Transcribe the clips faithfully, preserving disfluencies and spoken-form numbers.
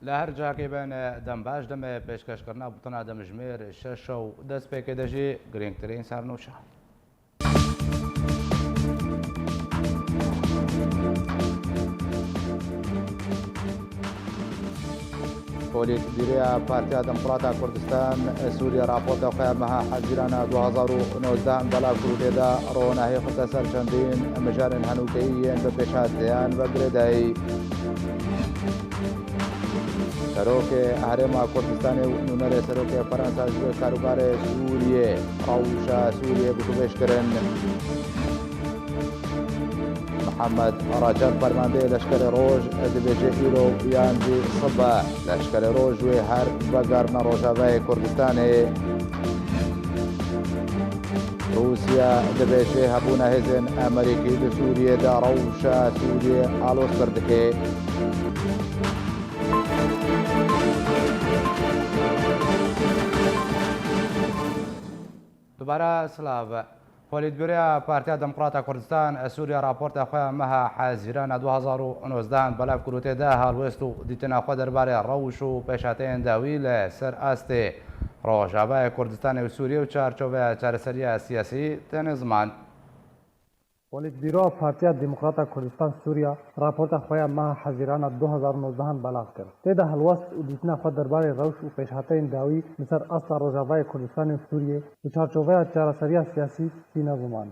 Li her cihekê bin, dem baş, demê pêşkêşkirina bultena demjimêr şeş û destpêkê de jî girîngtirîn sernûşa. Polîtbîroya Partiya Demokrata Kurdistan Sûriye raporta xwe ya meha Hezîrana du hazar û nozdeh belav kir û tê de ronahî xiste ser çendîn mijarên henûkeyî yên bi pêşhateyan ve girêdayî. Serokê Herêma Kurdistanê û nûnerê Serokê Ferensa ji wê karûbarê Sûriyê, rewşa Sûriyê, gotûbêj kirin. Mihemed Receb, fermandeyê Leşkerê Roj, dibêje îro yan jî sibe Leşkerê Roj wê her vegerine Rojavayê Kurdistanê. Rûsya dibêje hebûna hêzên Amerîkî di Sûriyê de rewşa Sûriyê aloztir dike. Dubare silav. Polîtbîroya Partiya Demokrata Kurdistan Sûriye raporta xwe ya meha Hezîrana du hazar û nozdeh belav kir û tê de helwest û dîtina xwe derbarê rewş û pêşhateyên dawî li ser astê Rojavayê Kurdistanê û Sûriye û çarçoveya çareseriya siyasî têne ziman. Polîtbîroya Partiya Demokrata Kurdistan Sûriya raporta xwe ya meha Hezîrana du hazar û nozdeh belav kir. Tê de helwest û dîtina xwe derbarê rewş û pêşhateyên dawî li ser asta Rojavayê Kurdistanê û Sûriyê û çarçoveya çareseriya siyasî tîne ziman.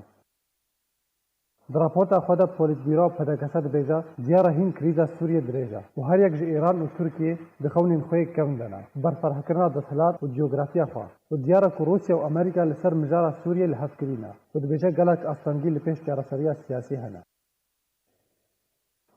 Di raporta xwe de Polîtbîroya P D K S dibêje, diyar e hîn krîza Sûriyê dirêj e û her yek ji Îran û Tirkiyê di xewnên xwe yê kevn de ne, berfirehkirina desthilat û cografiya xwe û diyar e ku Rûsya û Amerîka li ser mijara Sûriyê li hev kirî ne û dibêje gelek astengî li pêş çareseriya siyasî hene.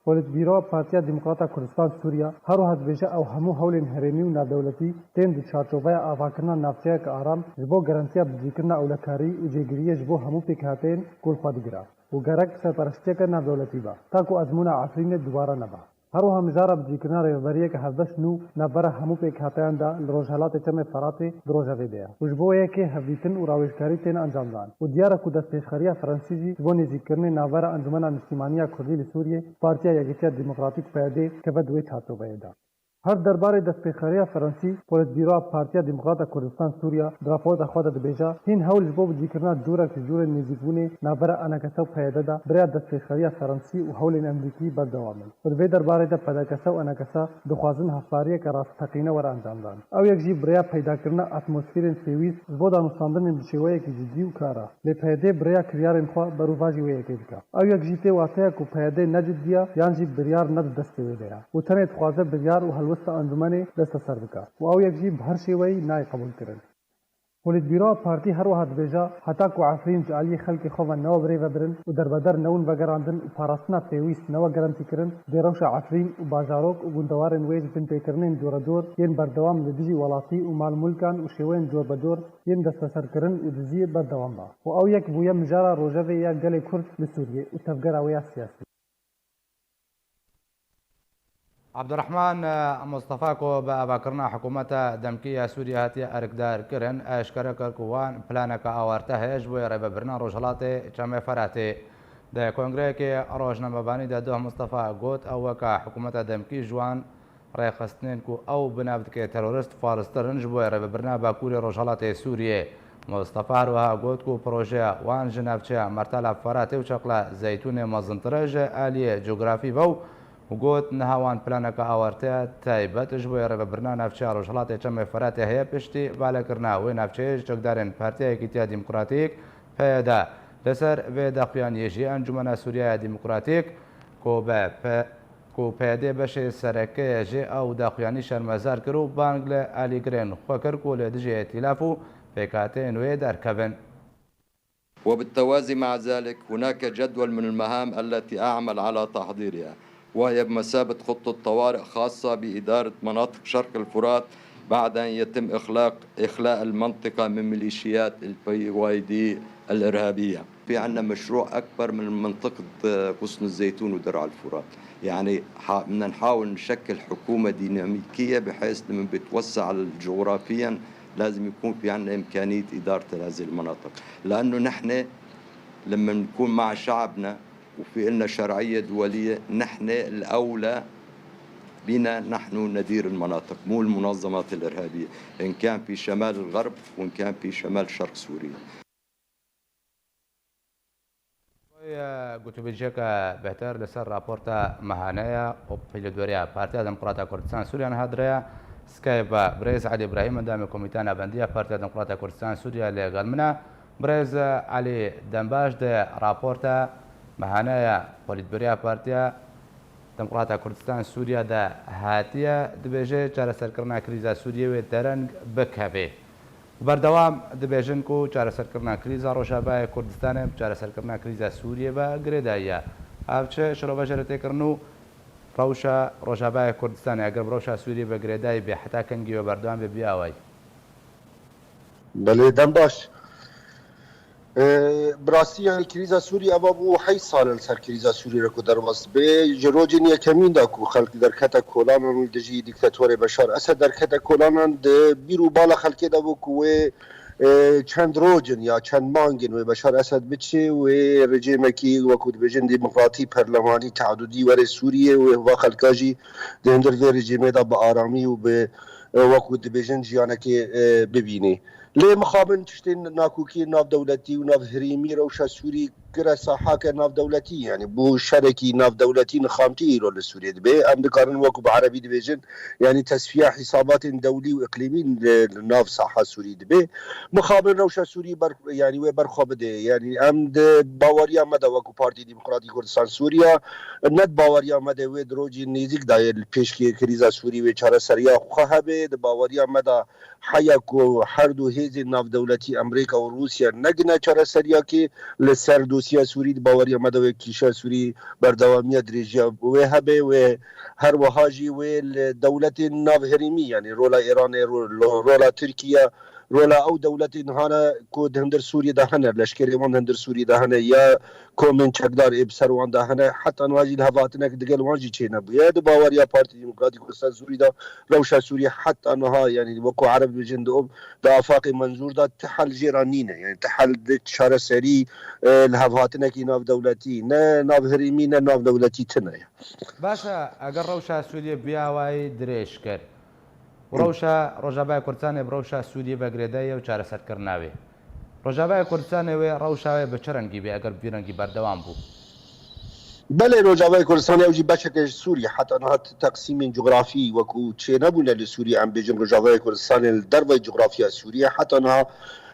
Polîtbîroya Partiya Demokrata Kurdistan Sûriya her wiha dibêje ew hemû hewlên herêmî û navdewletî tên di çarçoveya avakirina navçeyeke aram ji bo garantiya bicîkirina ewlekarî û cêgiriyê ji bo hemû pêkhateyên ku li xwe digire û gerek bi serpereştiyeke navdewletî be, ta ku ezmûna Efrînê dubare nebe. Her wiha mijara bicîkirina rêveberiyeke hevbeş nû navbera hemû pêkhateyan de li Rojhelatê Çemê Feratê di rojevê de ye û ji bo wê yekê hevdîtin û rawêjkarî tên encamdan û diyar e ku destpêşxeriya Fransî jî ji bo nêzîkkirinê navbera Encûmena Niştîmaniya Kurdî li Sûriyê, Partiya Yekîtiya Demokratîk, P Y D, keve di wê çarçoveyê de. Her derbarê destpêxeriya Fransî, Polîtbîroya Partiya Demokrata Kurdistan Sûriya di raporta xwe de dibêje, hîn hewl ji bo bicîkirina cûrek ji cûrên nêzîkbûnê navbera A N K S û P Y D de bi rêya destpêxeriya Fransî û hewlên Amerîkî berdewam in û di vê derbarê de P D K S û A N K S dixwazin hevpariyeke rastteqîne were encamdan. Ew yek jî bi rêya peydakirina atmosferên pêwîst ji bo danûstandinên bi şêweyekî cidî û kar e. Lê P Y D bi rêya kiryarên xwe berovajî wê yekê dike. Ew yek jî tê wateya ku P Y D ne cidî ye yan jî biryar ne di destê wê de ye û tenê dixwaze biryar û helwesta encûmenê desteser bike û ew yek jî bi her şêweyî nayê qebûlkirin. Polîtbîroya partî her wiha dibêje, heta ku Efrîn ji aliyê xelkê xwe ve newe birêvebirin û derbeder newin vegerandin û parastina pêwîst newe garantîkirin, dê rewşa Efrîn û bajarok û gundewarên wê ji binpêkirinên corecor yên berdewam li dijî welatî û malmulkan û şêweyên corbecor yên desteserkirin û diziyê berdewam be û ew yek bûye mijara rojevê ya gelê Kurd li Sûriyê û tevgera wê ya siyasî. Abdurrahman Mustafa ku bi avakirina hikûmeta demkî ya Sûriyê hatiye erkdarkirin, eşkere kir ku wan planeke awarte heye ji bo rêvebirina Rojhilatê Çemê Feratê. Di kongreyekê rojnamevanî de Duh Mustafa got, ew weke hikûmeta demkî ji wan rêxistinên ku ew bi nav dike terorist fariztir in ji bo rêvebirina Bakurê Rojhilatê Sûriyê. Mustafa her wiha got ku projeya wan ji navçeya Mertala Feratê û Çeqla Zeytûnê mezintir e ji aliyê cografî ve û got, niha wan planeke awarte taybet ji bo rêvebirina navçeya Rojhilatê Çemê Feratê heye piştî valekirina wê navçeyê ji çekdarên Partiya Yekîtiya Demokratîk, P Y D. Li ser vê daxuyaniyê jî Encûmena Sûriya ya Demokratîk ku be P-, ku P Y D beşê sereke ye ji ew daxuyanî şermezar kir û bang li alîgirên xwe kir ku li dijî îtîlaf û pêkhateyên wê derkevin. وبالتوازي مع ذلك هناك جدول من المهام التي أعمل على تحضيرها، وهي بمثابة خطة طوارئ خاصة بإدارة مناطق شرق الفرات بعد أن يتم إخلاق، إخلاء المنطقة من ميليشيات ال P Y D الإرهابية. في عنا مشروع أكبر من منطقة، آه، غصن الزيتون ودرع الفرات. يعني، ح-، بدنا نحاول نشكل حكومة ديناميكية بحيث لما بتوسع جغرافيًا لازم يكون في عنا إمكانية إدارة هذه المناطق، لأنه نحن لما نكون مع شعبنا وفي إلنا شرعية دولية، نحن الأولى بينا نحن ندير المناطق، مو المنظمات الإرهابية، إن كان في شمال الغرب وإن كان في شمال شرق سوريا. Gotibinceke bêhtir li ser raporta mehaneya û pêlîdweriya Partiya Demokrata Kurdistan Sûriya niha direya Skype birêz Elî Îbrahîm, endamê Komîteya Navendî ya Partiya Demokrata Kurdistan Sûriya, li gel min e. Birêz Elî, dembaş di raporta mehaneya polîtbûroya Partiya Demokrata Kurdistan Sûriya de hatiye, dibêje çareserkirina krîza Sûriyê wê dereng bikeve. Berdewam dibêjin ku çareserkirina krîza Rojavayê Kurdistanê bi çareserkirina krîza Sûriyê ve girêdayî ye. Ev çi şirove jê re tê kirin û rewşa Rojavayê Kurdistanê eger bi rewşa Sûriyê ve girêdayî bê, heta kengî wê berdewam bê, bi awayî? Belê, dem baş. Ee, bi rastî, yani, krîza Sûrî eva bû heyş sal li ser krîza Sûrî re ku derbas bê. Ji rojên yekemîn de ku xelk derkete kolanan û li dijî dîktatorê Beşar Esed derkete kolanan, di bîr û bala xelkê de bû ku wê, e, çend rojin ya çend mangin wê Beşar Esed biçê, wê rejîmekî, wekû dibêjin, demokratî, perlemanî, teadudî were Sûriyê, wê va xelka jî di hundir vê rejîmê de bi aramî û bi, e, wekû dibêjin, jiyanekê, e, bibînê. Lê mixabin tiştên nakokiyên navdewletî û navherêmî rewşa Sûrî kire sahake navdewletî, yani bû şerekî navdewletî, nixamtî îro li Sûriyê dibe. Em dikarin wekû bi erebî dibêjin, yani tesfiya hîsabatên dewlî û iqlîmî li, li nav saha Sûrî dibe. Mixabin rewşa Sûrî ber, yani wê berxwe bide. Yani em di baweriya me de wekû Partî Demokratî Kurdistan Sûriya, ne di baweriya me de wê di rojên nêzîk de yê li pêşkê krîza Sûrî wê çareseriya xwe hebe. Di baweriya me de heya ku her du hêzên navdewletî Amerîka û Rûsya negine çareseriyakê li ser dosyeya Sûrî, di baweriya me de wê kîşa Sûrî berdewamiya dirêjiya wê hebe, wê her wiha jî wê li dewletên navherêmî, yani rola Îranê, ro-, lo-, rola Tirkiye, rola ew dewletên hane ku di hundir Sûriyê de hene, leşkerê wan di hundir Sûriyê de hene, ya komên çekdar ê bi ser wan de hene, heta niha jî lihevhatinek digel wan jî çênebûye. Di baweriya Partî Demokratî Kurdistan Sûrî de rewşa Sûrî heta niha, yanî wekû Ereb dibêjin, di, di afaqê menzûr de ti hel jê re nîne. Yanî ti hel di çareserî, e, lihevhatinekî navdewletî, ne navherêmî ne navdewletî tune ye. Baş e, eger rewşa Sûriyê bi vî awayî dirêj kir, û rewşa Rojavayê Kurdistanê bi rewşa Sûriyê ve girêdayî ye û çareserkirina wê. Rojavayê Kurdistanê wê rewşa wê bi çi rengî bê eger bi vî rengî berdewam bû? Belê, Rojavayê Kurdistanê ew jî beşeke ji Sûriyê. Heta niha ti-, teqsîmên cografî wekû çênebûne li Sûriyê. Em bêjin Rojavayê Kurdistanê li dervayî cografya Sûriyê. Heta niha,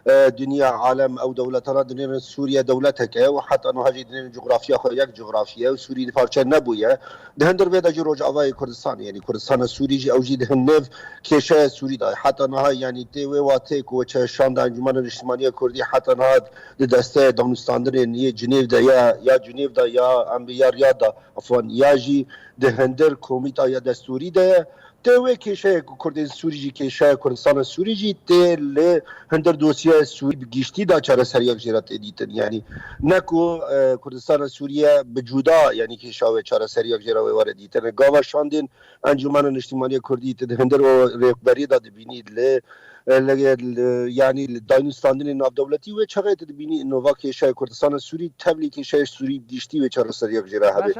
e, dinya, alem, ew dewletana dinêrin Sûriye dewletek e û heta niha jî dinêrin cografya xwe yek cografya ye û Sûrî parçe nebûye. Di hundir vê de jî Rojavayê Kurdistan, yanî Kurdistana Sûrî jî, ew jî di hin nêv kêşeya Sûrî de ye. Heta niha, yanî tê wê watê ku çe şanda Encûmena Niştimaniya Kurdî heta niha di desteya danûstandinên yê Cinêv de ya, ya Cinêv de ya em bê ya Riyad de, efwan, ya jî di hundir komîta ya destûrî de ye. Tê wê kêşeyê ku Kurdên Sûrî jî, kêşeya Kurdistana Sûrî jî tê li hundir dosyeya Sûrî bi giştî de çareseriyak jê re tê dîtin. Yanî ne ku, e, Kurdistana Sûriye bi cuda, yanî kêşa wê çareseriyak jê re wê were dîtin. Gava şandên Encûmena Niştimaniya Kurdî, tu di hundir û rêberiyê de dibînî li, li, li, yanî li danûstandinên navdewletî wê çaxê tu dibînî nova kêşeya Kurdistana Sûrî tevlî kêşeya Sûrî giştî wê çareseriyak jê re hebe.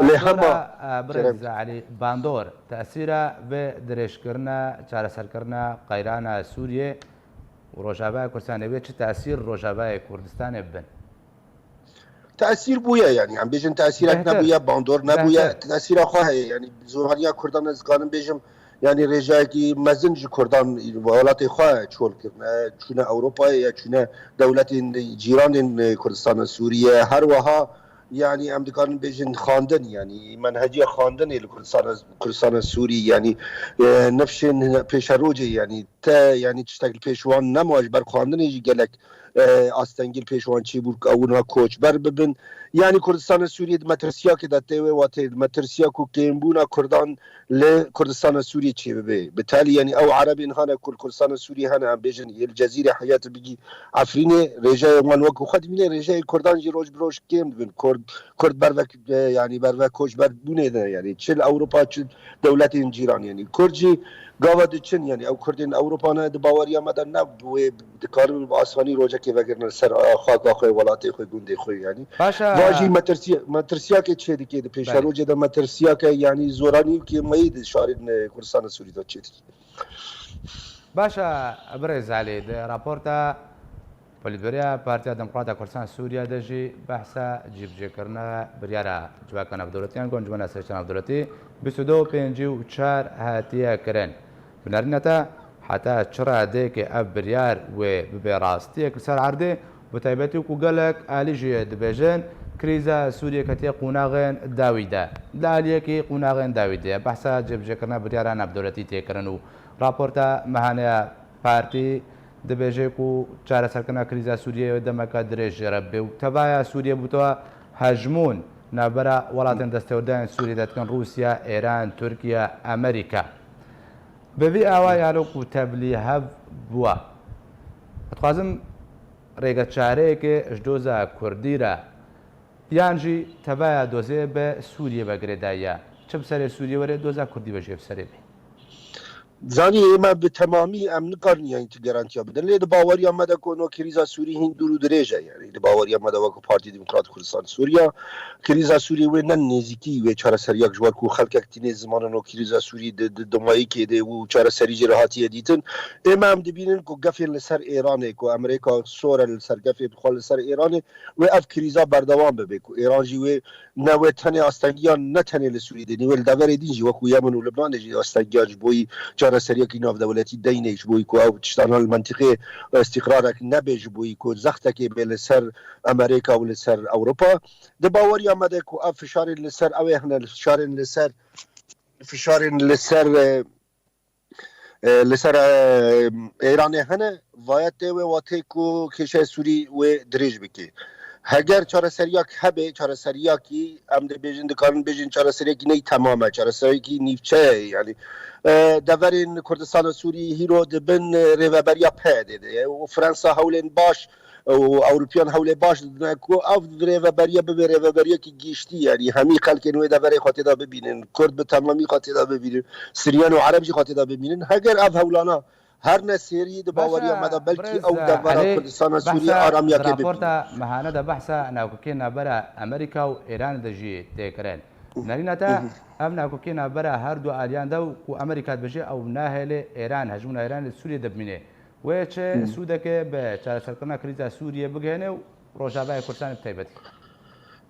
Lê hema, e, birêz Elî, bandor, tesîra vê dirêjkirina, çareserkirina qeyrana Sûriyê û Rojavaya Kurdistanê wê çi tesîr Rojavayê Kurdistanê bibin? Tesîr bûye, yanî em bêjin tesîrek nebûye, bandor nebûye, tesîra xwe heye. Yanî bi zûrhaniya Kurdan ez dikarim bêjim, yanî rêjayekî mezin ji Kurdan welatê xwe çol kirine, çûne Ewropayê ya çûne dewletên cîranên Kurdistana Sûriye. Her wiha, yanî em dikarin bêjin xandin, yanî menheciya xandinê li Kurdistana, Kurdistana Sûrî, yanî, e, nifşên pêşerojê, yanî te, yanî tiştek li pêş wan nema, ji ber xandinê jî gelek, e, astengî li pêş wan çêbû ku ew niha koçber bibin. Yanî Kurdistana Sûriyê di metirsiyakê de tê wê watê, di metirsiya ku kêmbûna Kurdan li Kurdistana Sûriyê çêbibe. Bi talî, yanî ew Erebên hane ku li Kurdistana Sûriyê hene, em bêjin yê li Cezîrê heya tu bigî Efrînê, rêjeyê wan wekî xwe dibîne, rêjeyê Kurdan jî roj bi roj kêm dibin. Kurd Kurd bervek, e, yanî bervek koçber bûnê de, yanî çi li Ewropa, çi dewletên cîran, yanî Kurd jî gava diçin, yanî ew Kurdên Ewropa ne, di baweriya me de ne bi wê dikarin bi asanî rojekê vegirin li ser xaka xwe, welatê xwe, gundê xwe, yanî. Baş e. Va jî metirsiya-, metirsiyakê çê dike di pêşerojê de, metirsiyake, yanî zoranî û kêmeyî di şarên, e, Kurdistana Sûrî de çê dike. Baş e, birêz Elî, di raporta Polîtbûroya Partiya Demokrata Kurdistan Sûriye de jî behsa cîbicêkirina biryara civaka navdewletî yan ku Encûmena Serokê Navdewletî bîst û du û pêncî û çar hatiye kirin. Bi nerîna te, heta çi radeyekê ev biryar wê bibe rastiyek li ser erdê, bi taybetî ku gelek alî jî dibêjin, krîza Sûriyê ketiye qonaxên dawî de. Li aliyekî qonaxên dawî de ye. Behsa cîbicêkirina biryara navdewletî tê kirin û raporta mehaneya partî dibêje ku çareserkirina krîza Sûriyeyê demeke dirêj jê re bê û tevaya Sûriye bûtewe hejmûn navbera welatên destewerdayên Sûriyê de dikin, Rûsya, Êran, Tirkiye, Amerîka. Bi vî awayî halo ku tevlî hev bûwa, dixwazim rêgeçareyekê ji doza Kurdî re yan jî tevaya dozê bi Sûriyê ve girêdayî ye. Çi bi serê Sûriyê were, doza Kurdî ve jê bi serê bê. Zanî, ême bi temamî em nikarin yanî tu garantiya bidin. Lê di baweriya me de ku no krîza Sûrî hîn dûr û dirêj e. Yanî di baweriya me de wekî Partî Demokrat Kurdistan Sûriya, krîza Sûrî wê ne nêzîkî wê çareseriyak ji wer ku xelkek tînê zimanin o krîza Sûrî di, di domayîkê de û çareserî jê re hatiye dîtin. Ême em dibînin ku gefên li ser Êranê, ku Amerîka sor e li ser gefê xwe li ser Êranê, wê ev krîza berdewam bibe, ku Êran jî wê ne wê tenê astengiyan, ne tenê li Sûrî de, nî wê li deverê din jî, wekû Yemen û Libnanê jî astengiyan ji bo yî çareseriyekî navdewletî deynê, ji bo yî ku ew tiştana li mentiqê îstîqrarek nebe, ji bo yî ku zextekê bê li ser Amerîka û li ser Ewropa. Di baweriya me de ku ev fişarên li ser ew ê hene, fişarên li ser, fişarên li ser, e, e, li ser, e, Êranê hene, vaye tê wê watê ku kêşeya Sûrî wê dirêj bike. Heger çareseriyak hebe, çareseriyakî em dibêjin, dikarin bêjin çareseriyekî ney temam e, çareseriyekî nîvçe ye, yanî, e, deverên Kurdistana Sûrî hîro di bin, e, rêveberiya P Y D de ye û Fransa hewlên baş û Ewropiyan hewlê baş didine ku ev rêveberiya bibe rêveberiyekî giştî, yanî hemî xelkên wê deverê xwe tê de bibînin, Kurd bi temamî xwe tê de bibînin, Siryan û Ereb jî xwe tê de bibînin. Heger ev hewlana her ne sêrî, di baweriya me de belkî ew devera Kurdistana Sûrî aramiyekê bibîne. Raporta mehane de behsa nakokê navbera Amerîka û Êranê de jî tê kirin. Nerîna te, ev nakokê navbera her du aliyan de û ku Amerîka dibêje ew nahêle Êran, hejmûna Êranê li Sûriyê de bimîne. Wê çi sûdeke bi çareserkirina krîza Sûriyê bigihêne û Rojavayê Kurdistanê bi taybetî?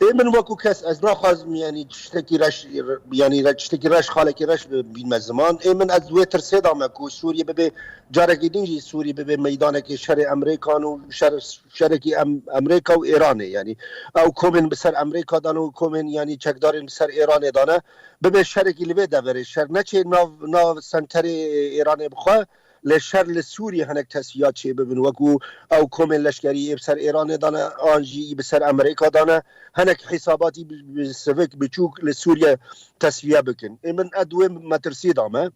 Ê min wekû kes ez naxwazim, yanî tiştekî reş, yanî re-, tiştekî reş, xalekî reş bi-, bînme ziman. Ê min ez wê tirsê dame ku Sûriyê bibe carekî din jî Sûrî bibe meydanekê şerê Emrêkan û şer, şerekî em, Emrêka û Êranê. Yanî ew komên bi ser Emrêka dane û komên yanî çekdarên bi ser Êranê dane, bibe şerekî li vê deverê. Şer neçê nav, nav senterê Êranê bixwe, lê şer li Sûriyê hinek tesfiya çêbibin, wekû ew komên leşkerî yê bi ser Êranê dane, an jî yî bi ser Amerîka dane, hinek hîsabatî bi, bi sivik, biçûk li Sûriye tesfiye bikin. Ê min ed wê metirsiyê dame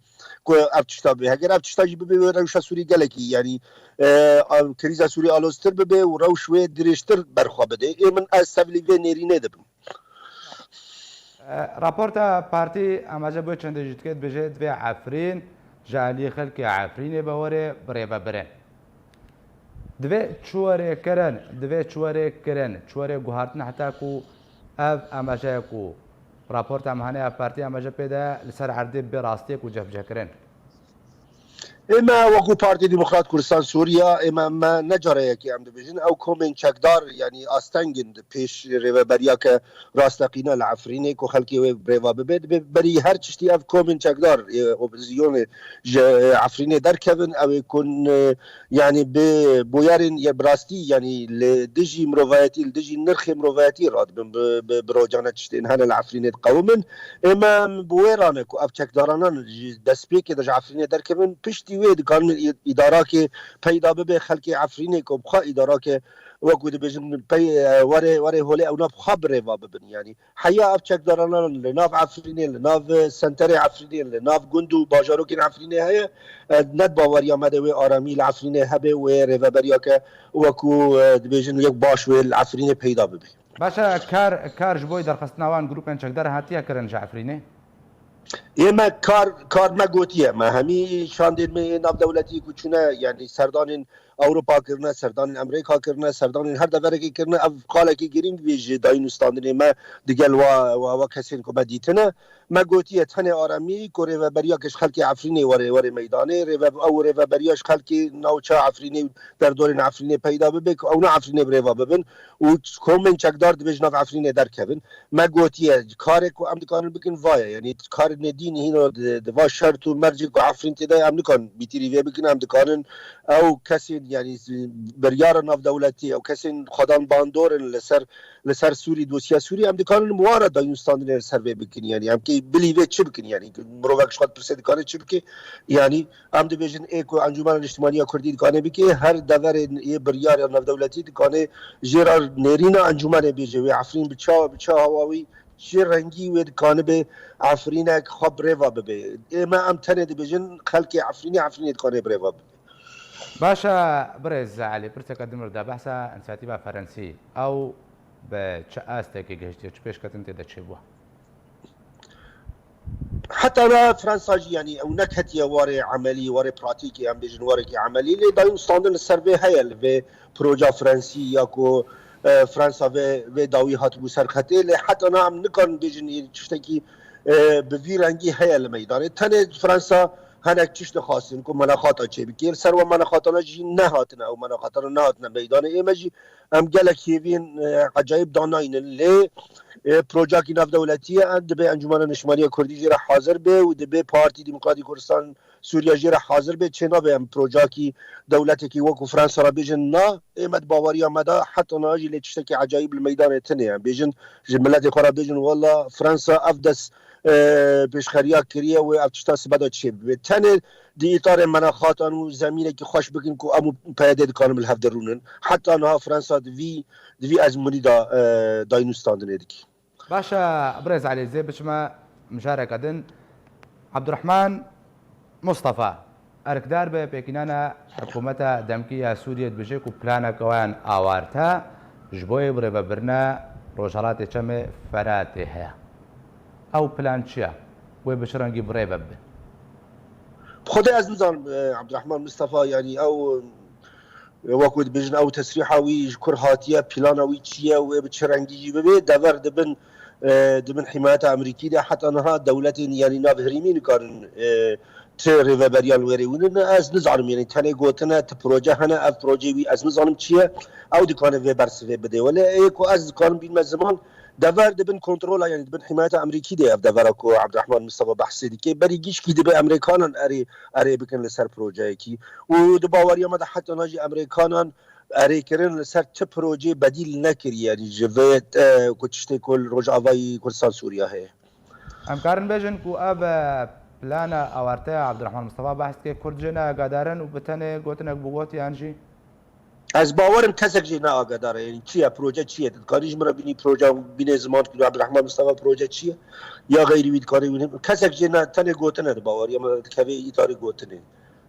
ku ev tişta bibe. Heger ev tişta jî bibe wê rewşa Sûrî gelekî, yanî, e, ev krîza Sûrî aloztir bibe û rewş wê dirêjtir berxwe bide. Ê min ez tevlî vê nêrînê dibim. Raporta partî amaje bo çendê jî dike, dibêje divê Efrîn ji aliyê xelkê Efrînê be were birêvebirin. Divê çi were kirin, divê çi were kirin, çi were guhartin heta ku ev amaje ku raporta mehane ya partî amaje pê de li ser erdê bê rastiyek û cevcekirin. Ême wekû Partî Demokrat Kurdistan Sûriya, ême me ne careyekê em dibêjin, ew komên çekdar, yanî asteng in di pêş rêveberiyake rasteqîne li Efrînê ku xelkê wê birêva bibe, dibe berî her tiştî ev komên çekdar, ê, opozîsyonê ji Efrînê derkevin, ew ê ku, e, yanî bi bûyerên ye bi rastî, yanî li dijî mirovayetî, li dijî nirxê mirovayetî radibin, bi, bi, bi rocane tiştên hene li Efrînê diqewimin. Ême em bi wê rane ku ev çekdaranan ji destpêkê de ji Efrînê derkevin, piştî wê dikarin î-, îdarakê peyda bibe, xelkê Efrînê ku bi xwe îdarake, wekû dibêjin, pey, e, were, were holê ew nav xwe birêva bibin. Yanî heya ev çekdaranan li nav Efrînê, li nav senterê Efrînê, li nav gund û bajarokên Efrînê heye, e, ne di baweriya me de wê aramî li Efrînê hebe, wê rêveberiyake wekû, e, dibêjin yek baş wê li Efrînê peyda bibe. Baş e, kar, kar ji bo derxistina wan grûpên çekdar hatiye kirin ji Efrînê? Ê me kar, kar me gotiye, me hemî şandên me yê navdewletî ku çûne, yanî serdanên Ewropa kirine, serdanên Amerîka kirine, serdanên her deverekê kirine, ev qalekî girîng bê ji dayîn û standinê me digel wa, wa, wa kesên ku me dîtine. Me gotiye tenê aramî ku rêveberiya ke ji xelkê Efrînê were, were meydanê, rêve-, ew rêveberiya ji xelkê navça Efrînê û derdorên Efrînê peyda bibe ku ew ne Efrînê bi rêva bibin û komên çekdar dibê ji nav Efrînê derkevin. Me gotiye karê ku em dikarin bikin vaye, yanî karê nedîn hîno di, di va şert û mercê ku Efrîn tê de em nikan bîtîrî vê bikin, em dikarin ew kesên, yanî biryara navdewletî, ew kesên xwedan bandor in li ser, li ser Sûrî, dosya Sûrî, em dikarin wan re dayûn standinê li ser vê bikin, yanî em kê bilî vê çi bikin, yanî mirovek ji xwe dipirsê dikare çi bike, yanî em dibêjin ê ku Encûmena Niştimaniya Kurdî dikane bike, her deverê yê biryara navdewletî dikane jê re nêrîna encûmenê bêje wê Efrîn bi ça, bi ça hawa wî, çi rengî wê dikanibe Efrînek xwe bi rêva bibe. Ê me em tenê dibêjin xelkê Efrînê, Efrînê dikane bi rêva bibe. Baş e, birêz Elî, pirseke din mir de, behsa însiyatîfa Ferensî, ew bi çi astekê gihiştiye, çi pêşketin tê de çêbû? Heta niha Fransa jî, yanî ew neketiye warê emelî, warê pratîkê, em bêjin warekî emelî, lê dayûn standin li ser vê heye, li vê proja Fransî ya ku, e, Fransa vê, vê dawî hatibû ser xetê, lê heta niha em nikarin bêjin yê tiştekî, e, bi vî rengî heye li meydanê. Tenê Fransa hinek tişt dixwastin ku melaxata çêbike. Li ser we melaxatana jî nehatine, ew melaxatana nehatine meydanê. Ê me jî em gelek hêviyên, e, ecayîb danaynin, lê, e, projeyekî navdewletî ye, em dibê Encûmena Niştimaniya Kurdî jê re hazir be û dibê Partî Demokratî Kurdistan Sûriye jê re hazir be, çê nabe em projeyekî dewletekî wekû Fransa re bêjin na, ê me di baweriya me de heta niha jî lê tiştekî ecayîb li meydanê tune ye. Em bêjin ji miletê xwe re bêjin, wela Fransa ev dest, e, pêşxeriya kiriye wê ev tişta sibe de çêbibe. Tenê di îtarê menaxatan û zemînekî xweş bikin ku em û P Y D dikanin li hev derûnin. Heta niha Fransa di vî, di vî ezmûnî de, e, dayîn û standinê dike. Baş e, birêz Elî, zê biçime mijareke din. Ebdurehman Mustafa, erkdar bi pêkînana hikûmeta demkî ya Sûriyê dibêje ku planeke wan awarte ji bo yê birêvebirina Rojhelatê Çemê Feratê heye. Ew plan çi ye? Wê bi çi rengî birêve bibe? Bi xwedê ez nizanim, e, Ebdurehman Mustafa, yanî ew, e, wek wê dibêjin, ew tesrîha wî ji kur hatiye, plana wî çi ye, wê bi çi rengî jî bibe, dever dibin, e, dibin himayeta Amerîkî de, heta niha dewletên, yanî nav herêmî nikarin, e, ti rêveberiyan wêrê wînin. Ez nizanim, yanî tenê gotine, ti proje hene, ev projeyê wî ez nizanim çi ye, ew dikane vê bersivê bide. Wele ê ku ez dikarim bînme ziman, dever dibin kontrola, yanî dibin himayeta Amerîkî de ev devera ku Ebdurehman Mustafa behsê dike. Berî gişkî dibe Amerîkanan erê, erê bikin li ser projeyekî. Û di baweriya me de heta niha jî Amerîkanan erêkirin li ser ti projeyê bedîl nekiriye, yanî ji vê, e, ku tiştê ku li Rojavayî Kurdistan Sûriya heye. Em karin bêjin ku ev, e, plana awarte ya Ebdurehman Mustafa behs dike, Kurd jê ne agadar in û bi tenê gotinek bû got yan jî? Ez bawerim kesek jê ne agadar e. Yanî çi ye, proje çi ye? Tu dikarî ji min re bînî proje, bînê ziman ku Ebdurehman Mustafa proje çi ye? Ya xeyrî wî dikarî wî ne-, kesek jê ne, tenê gotine di baweriya me dikeve îtarê gotinê.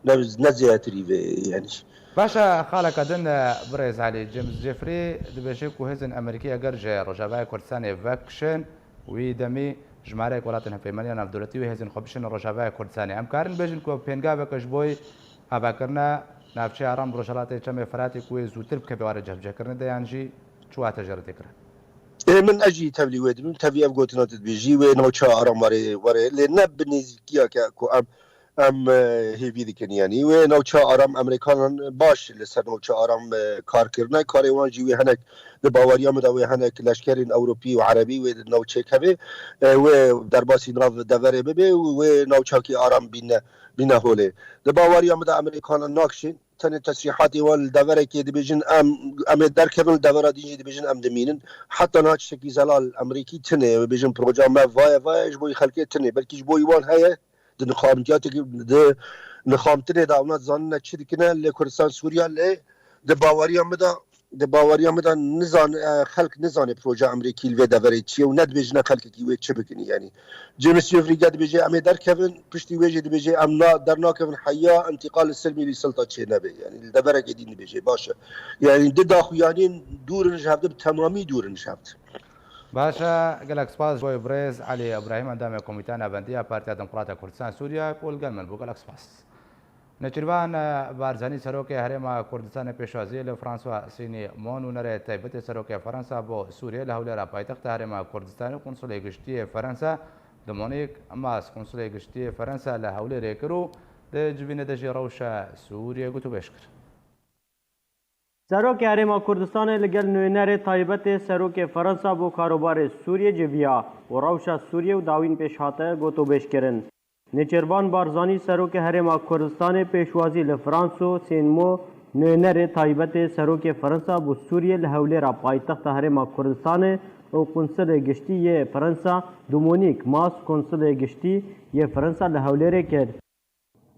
Ne, ne zêdetirî vê, yanî. Baş e, xaleke din, e, birêz Elî, James Jeffrey dibêje ku hêzên Amerîkî eger ji Rojavayê Kurdistanê vekişin, wî demî jimareyek welatên Hevpeymanî ya Navdewletî wê hêzên xwe bişînin Rojavayê Kurdistanê. Em karin bêjin ku pêngaveke ji bo avakirina navçeya aram Rojhelatê Çemê Feratê ku wê zûtir bikeve warê cihbicihkirinê de yan jî çi wate jê re tê kirin? Ê min, ez jî tevlî wê dibim, tevî ev gotina tu dibêjî, wê navçeya aram warê were, lê ne bi nêzîkiyeke ku em, em, e, hêvî dikin, yanî wê navçeya aram Amerîkanan baş li ser navçeya aram, e, kar kirine, karê wan jî wê hinek, di baweriya min de wê hinek leşkerên Ewropî û Erebî wê di navçeyek hebe, e, wê derbasî nav deverê bibe û wê navçakî aram bîne, bîne holê. Di baweriya min de Amerîkanan nakişên, tenê tesrîhatê wan li deverekê dibêjin em, em ê derkevin, li devera din jî dibêjin em dimînin. Heta niha tiştekî zelal Amerîkî tune ye, wê bêjin proja me vaye vaye ji bo xelkê tune, belkî ji bo wan heye, di nixamtiyatekî, di nixamtinê de ewna dizanine çi dikine, lê Kurdistan Sûriya lê di baweriya min de Di baweriya min de nizan, e, xelk nizane proje Amerîkî li vê deverê çi ye û nedibêjine xelkekî wê çi bikin, yanî. James Jeffrey ge dibêje em ê derkevin, piştî wê jî dibêje em na-, dernakevin heya întîqal li Silmî lî silta çê nebe. Yanî li deverekê dîn dibêje, baş e. Yanî di daxuyaniyên dûr in ji hev, di bi temamî dûr in ji hev. Baş e, gelek spas ji bo birêz Elî Îbrahîm, endamê Komîteya Navendî ya Partiya Demokrata Kurdistan Sûriye ku li gel min bû. Gelek spas. Nêçîrvan Barzanî, serokê Herêma Kurdistanê pêşwaziyê li François Simon, nûnerê taybet ê serokê Fransa bo Sûriyê li Hewlêra paytexta Herêma Kurdistanê û Konsulê Giştî yê Fransa Dominique Mas, Konsulê Giştî yê Fransa li Hewlêrê kir û di civînê de jî rewşa Sûriyê gotûbêj kir. Serokê Herêma Kurdistanê li gel nûnerê taybet ê serokê Fransa bo karobarê Sûriyê civiya û rewşa Sûriyê û dawîn pêşhate gotûbêj kirin. Nêçîrvan Barzanî, serokê Herêma Kurdistanê pêşwazî li François Simon, nûnerê taybet ê serokê Fransa bo Sûriyê li Hewlêra paytexta Herêma Kurdistanê û Konsulê Giştî yê Fransa Dominique Mas, Konsulê Giştî yê Fransa li Hewlêrê kir.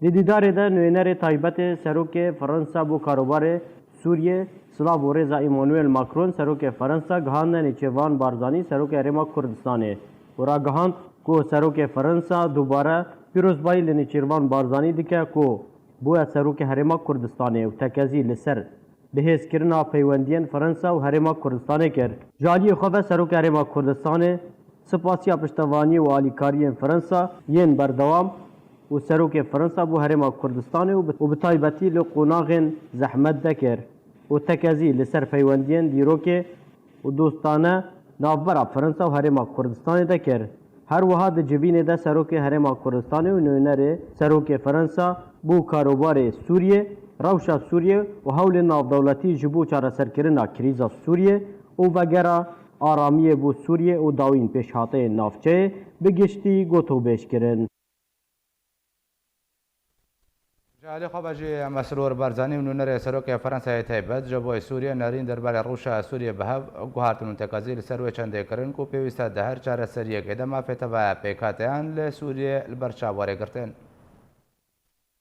Di dîdarê de nûnerê taybet ê serokê Fransa bo karobarê Sûriyê, silav û rêza Emmanuel Macron, serokê Fransa, gihandine Nêçîrvan Barzanî, serokê Herêma Kurdistanê, û ragihand ku serokê Fransa dubare pîrozbayî li Nêçîrvan Barzanî dike ku bûye serokê Herêma Kurdistanê û tekezî li ser bihêzkirina peywendiyên Fransa û Herêma Kurdistanê kir. Ji aliyê xwe ve serokê Herêma Kurdistanê spasiya piştevanî û alîkariyên Fransa yên berdewam û serokê Fransa bo Herêma Kurdistanê û bi, û bi taybetî li qonaxên zehmet de kir û tekezî li ser peywendiyên dîrokê û dostane navbera Fransa û Herêma Kurdistanê de kir. Her wiha di civînê de serokê Herêma Kurdistanê û nûnerê serokê Fransa bo karobarê Sûriyê, rewşa Sûriyê û hewlên navdewletî ji bo çareserkirina krîza Sûriyê û vegera aramiyê bo Sûriyê û dawîn pêşhateyên navçeyê bi giştî gotûbêj kirin. Ji alî xwe ve jî Mesrûr Barzanî û nûnerê serokê Fransayê taybet ji bo Sûriyê nerîn derbarê rewşa Sûriyê bi hev guhartin û tekezî li ser wê çendê kirin ku pêwîst e di her çareseriyekê de mafê tevaya pêkhateyan li Sûriyê li ber çav were girtin.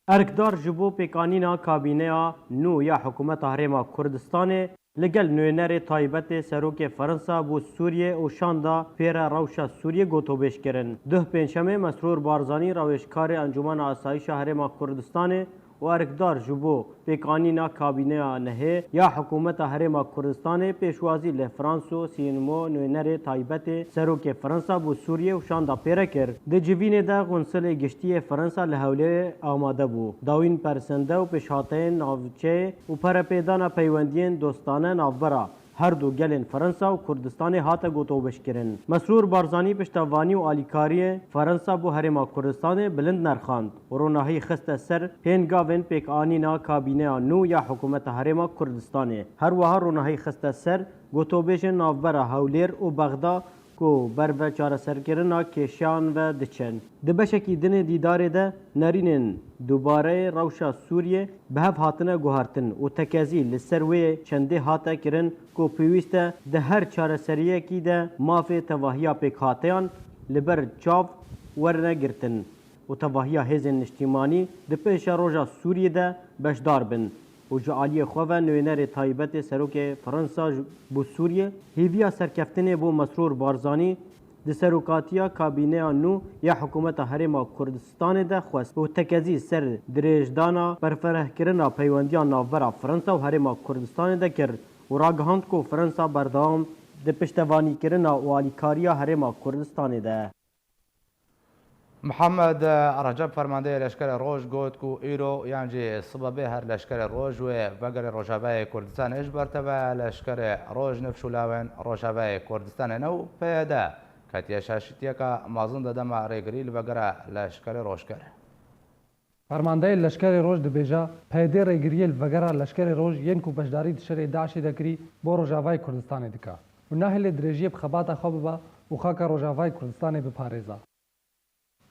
Erkdar ji bo pêkanîna kabîneya nû ya Hikûmeta Herêma Kurdistanê li gel nûnerê taybet ê serokê Fransa bo Sûriyê û şanda pê re rewşa Sûriyê gotûbêj kirin. Duh pêncşemê Mesrûr Barzanî, rawêjkarê Encûmena Asayîşa Herêma Kurdistanê û erkdar ji bo pêkanîna kabîneya nehê ya Hikûmeta Herêma Kurdistanê pêşwazî li François Simon, nûnerê taybet ê serokê Fransa bo Sûriyê û şanda pê re kir. Di civînê de Konsulê Giştî yê Fransa li Hewlêrê amade bû. Dawîn persende û pêşhateyên navçeyê û perepêdana peywendiyên dostane navbera her du gelên Fransa û Kurdistanê hate gotûbêjkirin. Mesrûr Barzanî piştevanî û alîkariyê Fransa bo Herêma Kurdistanê bilind nerxand û ronahî xiste ser pêngavên pêkanîna kabîneya nû ya Hikûmeta Herêma Kurdistanê. Her wiha ronahî xiste ser gotûbêjên navbera Hewlêr û Bexda ku ber ve çareserkirina kêşeyan ve diçin. Di beşekî din ê dîdarê de nerînên dubareyê rewşa Sûriyê bi hev hatine guhertin û tekezî li ser wê çendê hate kirin ku pêwîst e di her çareseriyekî de mafê tevahiya pêkhateyan li ber çav werine girtin û tevahiya hêzên niştîmanî di pêşeroja Sûriyê de beşdar bin û ji aliyê xwe ve nûnerê taybet ê serokê Fransa ji, bo Sûriyê hêviya serkeftinê bo Mesrûr Barzanî di serokatiya kabîneya nû ya Hikûmeta Herêma Kurdistanê de xwest û tekezî ser dirêjdana berfirehkirina peywendiya navbera Fransa û Herêma Kurdistanê de kir û ragihand ku Fransa berdewam di piştevanîkirina û alîkariya Herêma Kurdistanê de. Mihemed Receb, fermandeyê Leşkerê Roj, got ku îro yan jî sibe bê her Leşkerê Roj wê vegerê Rojavayê Kurdistanê ji ber teve Leşkerê Roj nifşûlawên Rojavayê Kurdistanê ne û P Y D ketiye şaşîtiyeke mezin di dema rêgirî li vegera Leşkerê Roj kir. Fermandeyê Leşkerê Roj dibêje, P Y D rêgiriyê li vegera Leşkerê Roj yên ku beşdarî di şerê DAIŞê de kirî bo Rojavayê Kurdistanê dike û nahêle dirêjiyê bi xebata xwe bibe û xaka Rojavayê Kurdistanê biparêze.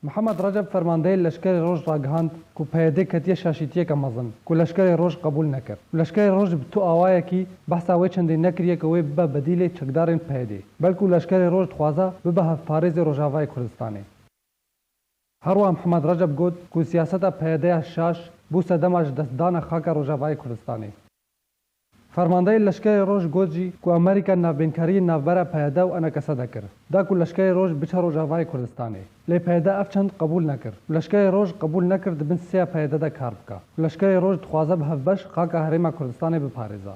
Mihemed Receb, fermandeyê Leşkerê Roj ragihand ku P Y D ketiye şaşîtiyeke mezin ku Leşkerê Roj qebûl nekir û Leşkerê Roj bi tu awayekî behsa wê çendê nekiriye ku wê bibe bedîlê çekdarên P Y D, belkû Leşkerê Roj dixwaze bibe hevparêzê Rojavayê Kurdistanê. Herwiha Mihemed Receb got ku siyaseta P Y D ya şaş bû sedema ji destdana xaka Rojavayê Kurdistanê. Fermandeyê Leşkerê Roj got jî ku Amerîka navbênkariyê navbera P Y D û E N K S de kir, da ku Leşkerê Roj biçe Rojavayê Kurdistanê. Lê P Y D ev çend qebûl nekir û Leşkerê Roj qebûl nekir di bin sêya P Y D de kar bike û Leşkerê Roj dixwaze bi hevbeş xaka Herêma Kurdistanê biparêze.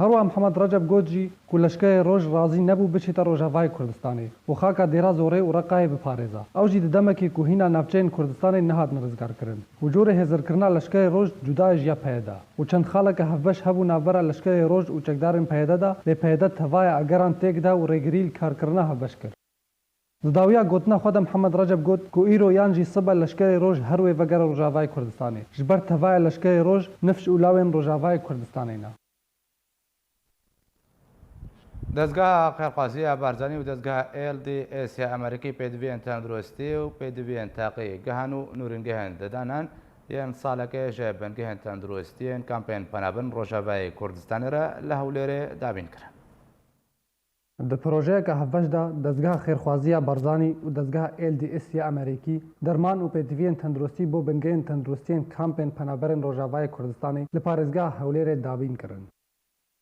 Herwiha Mihemed Receb got jî ku Leşkerê Roj razî nebû biçîte Rojavayê Kurdistanê û xaka Dêra Zorê û Reqayê biparêze. Ew jî di demekê ku hîna navçeyên Kurdistanê nehatine rizgarkirin û corê hêzirkirina Leşkerê Roj cuda ye ji ya P Y D û çend xaleke hevbeş hebû navbera Leşkerê Roj û çekdarên P Y D de, lê P Y D tevaya egeran têk da û rêgirî li karkirina hevbeş kir. Di dawiya gotina xwe de Mihemed Receb got ku îro yan jî sibe Leşkerê Roj her wê vegere Rojavayê Kurdistanê, ji ber tevaya Leşkerê Roj nifş û lawên Rojavayê Kurdistanê ne. Dezgeha Xêrxwaziya Barzanî û Dezgeha L D S ya Amerîkî pêdiviyên tenduristî û pêdiviyên teqî gihan û nûrîngehên didanan yên salekê ji bingehên tenduristiyên kampên penabirin Rojavayê Kurdistanê re li Hewlêrê dabîn kirin. Di projeyeke hevbeş de Dezgeha Xêrxwaziya Barzanî û Dezgeha L D S ya Amerîkî derman û pêdiviyên tenduristî bo bingehên tenduristiyên kampên penaberên Rojavayê Kurdistanê li parêzgeha Hewlêrê dabîn kirin.